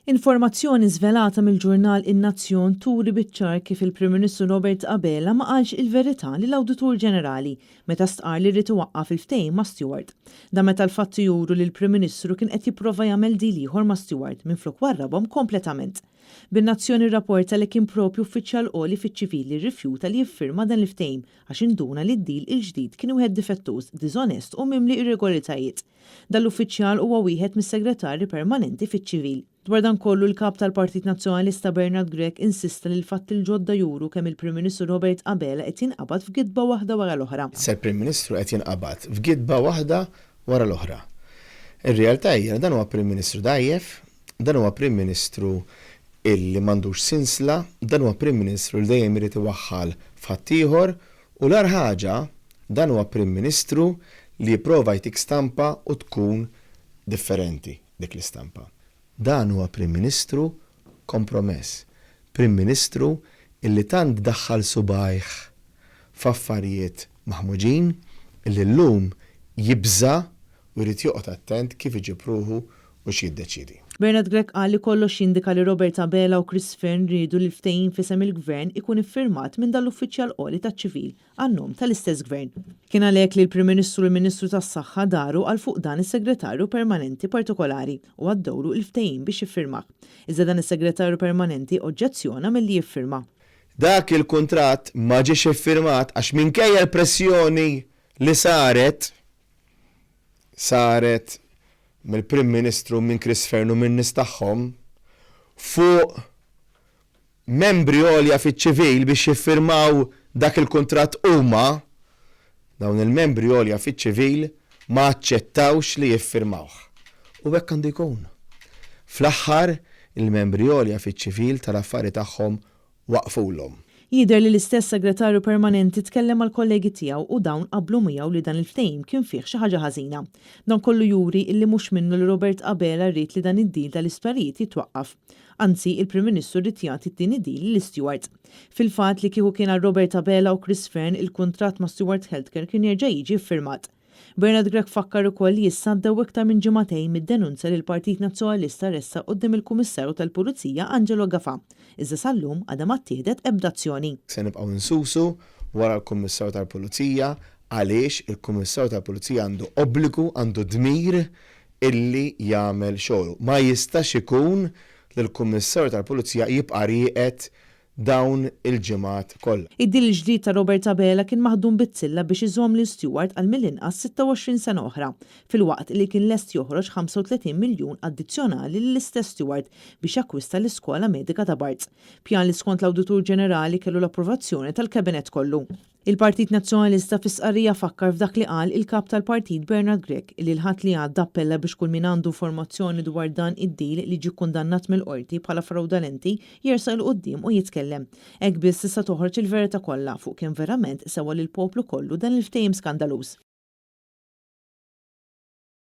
Informazzjoni żvelata mill-ġurnal In-Nazzjon turi biċ-ċar kif il-Prim Ministru Robert Abela ma qalx il-verità lill-Awditur Ġenerali meta stqarr li ried iwaqqaf il-ftehim ma' Steward. Dan meta l-fatti juru li l-Prim Ministru kien qed jipprova jagħmel deal ieħor ma' Steward minflok warrabhom kompletament. Bin-Nazzjon irrapporta li kien proprju uffiċjal għoli fiċ-ċivil li rrifjuta li jiffirma dan il-ftehim għax induna li d-deal il-ġdid kien wieħed difettuż, diżonest u mimli irregolaritajiet. Dan l-uffiċjal huwa wieħed mis-segretarji permanenti fiċ-ċivil. Dwar dan kollu l-Kap tal-Partit Nazzjonalista Bernard Grech insista li l-fatti l-ġodda juru kemm il-Prim Ministru Robert Abela qed jinqabad f'gidba waħda wara l-oħra. Issa l-Prim Ministru qed jinqabad f'gidba waħda wara l-oħra. Ir-realtà hija li dan huwa Prim Ministru dgħajjef, dan huwa Prim Ministru illi m'għandux sinsla, dan huwa Prim Ministru li dejjem irid iwaħħal f'ħaddieħor u l-agħar ħaġa, dan huwa Prim Ministru li jipprova jtik stampa u tkun differenti dik l-istampa. Dan huwa Prim Ministru kompromess. Prim Ministru illi tant daħħal subgħajh f'affarijiet maħmuġin illi llum jibża' u jrid joqgħod attent kif iġib ruħu u x'jiddeċiedi. Bernard Grech qal li kollox jindika li Robert Abela u Chris Fearne riedu li l-ftehim f'isem il-Gvern ikun iffirmat minn dan l-uffiċjal għoli taċ-ċivil għan-nom tal-istess Gvern. Kien għalhekk li l-Prim Ministru u l-Ministru tas-Saħħa daru għal fuq dan is-Segretarju Permanenti partikolari u għaddewlu il-ftehim biex jiffirmah. Iżda dan is-Segretarju Permanenti oġġezzjona milli jiffirma. Dak il-kuntratt ma ġiex iffirmat għax minkejja l-pressjoni li saret, saret mill-Prim Ministru, minn Chris Fearne u min-nies tagħhom fuq membri għolja fiċ-ċivil biex jiffirmaw dak il-kuntratt huma, dawn il-membri għolja fiċ-ċivil ma aċċettawx li jiffirmawh. U hekk għandu jkun. Fl-aħħar, il-membri għolja fiċ-ċivil tal-affari tagħhom waqfulhom. Jidher li l-istess Segretarju Permanenti tkellem mal-kollegi tiegħu u dawn qablu miegħu li dan il-ftehim kien fih xi ħaġa ħażina. Dan kollu juri illi mhux minnu li Robert Abela ried li dan id-deal tal-isptarijiet jitwaqqaf. Anzi, il-Prim Ministru ried jagħti t-tieni deal lil Steward. Fil-fatt, li kieku kien għal Robert Abela u Chris Fearne, il-kuntratt ma' Steward Healthcare kien jerġa' jiġi ffirmat. Bernard Grech fakkar ukoll li issa għaddew iktar minn ġimagħtejn mid-denunzja li l-Partit Nazzjonalista ressaq quddiem il-Kummissarju tal-Pulizija Angelo Gafà, iżda sal-lum għadha ma ttieħdet ebda azzjoni. Se nibqgħu nsusu wara l-Kummissarju tal-Pulizija għaliex il-Kummissarju tal-Pulizija għandu obbligu, għandu dmir illi jagħmel xogħlu. Ma jistax ikun li l-Kummissarju tal-Pulizija jibqa' rieqed dawn il-ġimgħat kollha. Id-deal il-ġdid ta' Robert Abela kien maħdum bizzilla biex iżomm lil Steward għal mill-inqas 26 sena oħra, filwaqt li kien lest joħroġ 35 miljun addizzjonali lill-istess Steward biex jakkwista l-Iskola Medika ta' Barts. Pjan li skont l-Awditur Ġenerali kellu l-approvazzjoni tal-Kabinett kollu. Il-Partit Nazzjonalista fi stqarrija fakkar f'dak li qal il-Kap tal-Partit Bernard Grech li l-Ħadd li għadda appella biex kull min għandu informazzjoni dwar dan id-deal li ġie kkundannat mill-Qorti bħala frawdalenti jersaq 'il quddiem u jitkellem. Hekk biss tista' toħroġ il-verità kollha fuq kemm verament sewa lill-poplu kollu dan il-ftehim skandaluż.